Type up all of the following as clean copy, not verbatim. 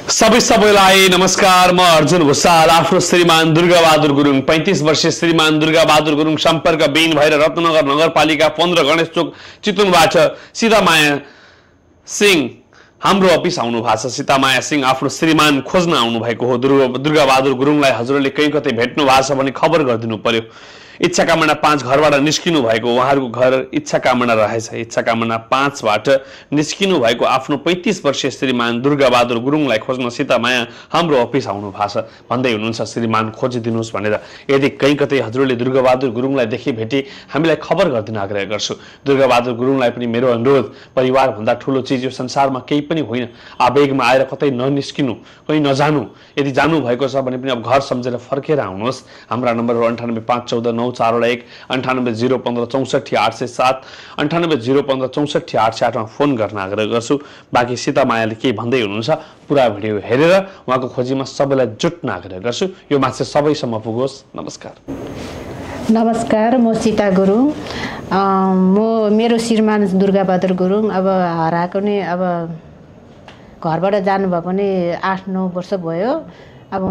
सबैलाई नमस्कार। म अर्जुन भुसाल आफ्नो श्रीमान दुर्गाबहादुर गुरुङ 35 वर्षीय श्रीमान दुर्गाबहादुर गुरुङ सम्पर्क बिन भएर रत्नगर नगरपालिका 15 गणेश चोक चितवनबाट सीतामाया सिंह हाम्रो अफिस आउनु भएको छ। सीतामाया सिंह आफ्नो श्रीमान खोज्न आउनु भएको हो। दुर्गाबहादुर गुरुङलाई हजुरले कहीँ कतै भेट्नु भएको छ भने खबर गरिदिनु पर्यो। इच्छा कामना 5 घरबाट निस्किनु भएको उहाँहरूको घर इच्छा कामना रहेछ। इच्छा कामना 5 बाट निस्किनु भएको आफ्नो 35 वर्षीय श्रीमान दुर्गाबहादुर गुरुङलाई खोज्न सीतामाया हाम्रो अफिस आउनु भएको छ भन्दै हुनुहुन्छ श्रीमान खोजिदिनुहोस् भनेर। यदि कहीँ कतै हजुरले दुर्गाबहादुर गुरुङलाई देखि भेटी हामीलाई खबर गरिदिन आग्रह गर्छु। दुर्गाबहादुर गुरुङलाई पनि मेरो अनुरोध, परिवार भन्दा ठुलो चिज यो संसारमा केही पनि होइन। आवेगमा आएर कतै ननिस्किनु, कहीँ नजानु। यदि जानु भएको छ भने पनि अब घर सम्झेर फर्केर आउनुहोस्। हाम्रा नम्बरहरू 98514941 980115648807 9801156488 मा फोन गर्न आग्रह गर्छु। बाँकी सीतामायाले के भन्दै हुनुहुन्छ पुरा भिडियो हेरेर उहाँको खोजीमा सबैलाई जुट्न आग्रह गर्छु। यो मान्छे सबैसम्म पुगोस्। नमस्कार। नमस्कार, म सीता गुरुङ। मेरो श्रीमान दुर्गाबहादुर गुरुङ अब हराएको नि अब घरबाट जानुभएको नि 8-9 वर्ष भयो। अब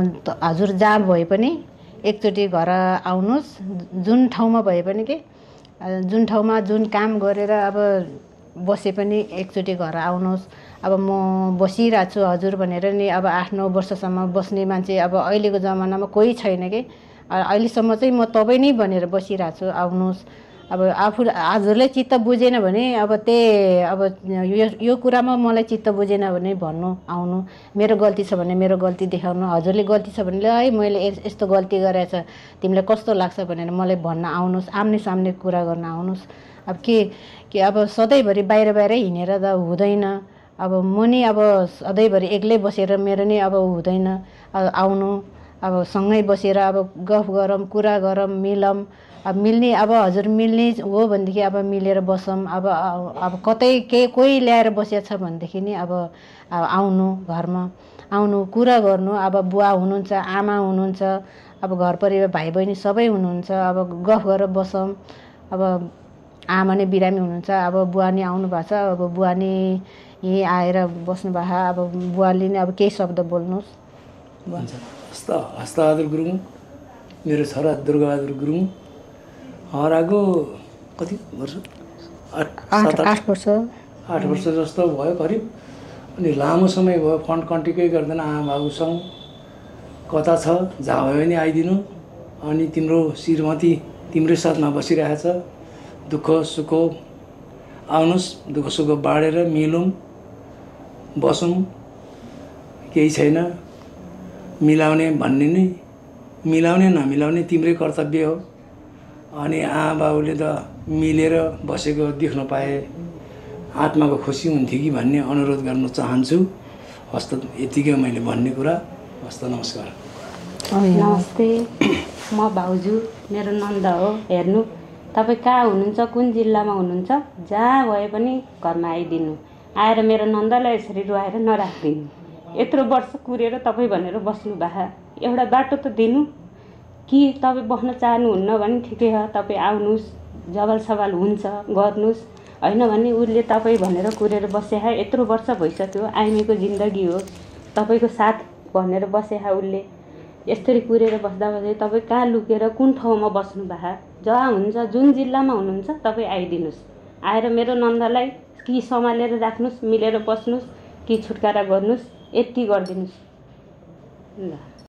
हजुर जहाँ भए पनि एकचोटि घर आउनुहोस्। जुन ठाउँमा भए पनि जुन ठाउँमा जुन काम गरेर अब बसे पनि एकचोटि घर आउनुहोस्। अब म बसिरहेको छु हजुर भनेर नि अब 8-9 वर्षसम्म बस्ने मान्छे अब अहिलेको जमानामा कोही छैन कि। अहिलेसम्म चाहिँ म तपाईँ नै भनेर बसिरहेको छु, आउनुहोस्। अब हजुरले चित्त बुझेन भने अब अब यो कुरामा मलाई चित्त बुझेन भने भन्नु, आउनु। मेरो गल्ती छ भने मेरो गल्ती देखाउनु। हजुरले गल्ती छ भने है मैले यस्तो गल्ती गरेछ, तिमीलाई कस्तो लाग्छ भनेर मलाई भन्न आउनुहोस्। आम्ने सामने कुरा गर्न आउनुहोस्। अब के अब सधैँभरि बाहिर हिँडेर त हुँदैन। अब म नि अब सधैँभरि एक्लै बसेर मेरो नि अब हुँदैन। आउनु, अब सँगै बसेर अब गफ गरौँ, कुरा गरौँ, मिलौँ। अब मिल्ने अब हजुर मिल्ने हो भनेदेखि अब मिलेर बसौँ। अब कतै कोही ल्याएर बसेको छ भनेदेखि नि अब आउनु, घरमा आउनु, कुरा गर्नु। अब बुवा हुनुहुन्छ, आमा हुनुहुन्छ, अब घर परिवार भाइ बहिनी सबै हुनुहुन्छ। अब गफ गरेर बसौँ। अब आमा नै बिरामी हुनुहुन्छ, अब बुवा नि आउनु भएको छ। अब बुवा नि यहीँ आएर बस्नु भएको। अब बुवाले नि अब केही शब्द बोल्नुहोस्। हस्तबहादुर गुरुङ, मेरो छोरा दुर्गाबहादुर गुरुङ हराएको कति वर्ष? 8 वर्ष 8 वर्ष जस्तो भयो करिब। अनि लामो समय भयो फन्ड कन्टिकै गर्दैन आमा बाबुसँग। कता छ जहाँ भयो भने आइदिनु। अनि तिम्रो श्रीमती तिम्रै साथमा बसिरहेछ। दुःख सुख आउनुहोस्, दुःख सुख बाँडेर मिलौँ, बसौँ। केही छैन मिलाउने भन्ने नै, मिलाउने नमिलाउने तिम्रै कर्तव्य हो। अनि आमा बाबुले त मिलेर बसेको देख्न पाए आत्माको खुसी हुन्थ्यो कि भन्ने अनुरोध गर्न चाहन्छु। हस्त यतिकै मैले भन्ने कुरा। हस्त नमस्कार। नमस्ते, म भाउजू, मेरो नन्द हो। हेर्नु तपाईँ कहाँ हुनुहुन्छ, कुन जिल्लामा हुनुहुन्छ, जहाँ भए पनि घरमा आइदिनु। आएर मेरो नन्दलाई यसरी रुवाएर नराखिदिनु। यत्रो वर्ष कुरेर तपाईँ भनेर बस्नु भए एउटा बाटो त दिनु। कि तपाईँ बस्न चाहनुहुन्न भने ठिकै हो, तपाईँ आउनुहोस्, जवाल सवाल हुन्छ गर्नुहोस्। होइन भने उसले तपाईँ भनेर कुरेर बसे यत्रो वर्ष भइसक्यो। आइमीको जिन्दगी हो, तपाईँको साथ भनेर बसे उसले। यसरी कुरेर बस्दा तपाईँ कहाँ लुकेर कुन ठाउँमा बस्नु भए, जहाँ हुन्छ जुन जिल्लामा हुनुहुन्छ तपाईँ आइदिनुहोस्। आएर मेरो नन्दलाई कि सम्हालेर राख्नुहोस्, मिलेर बस्नुहोस्, कि छुटकारा गर्नुहोस्, यति गरिदिनुहोस् ल।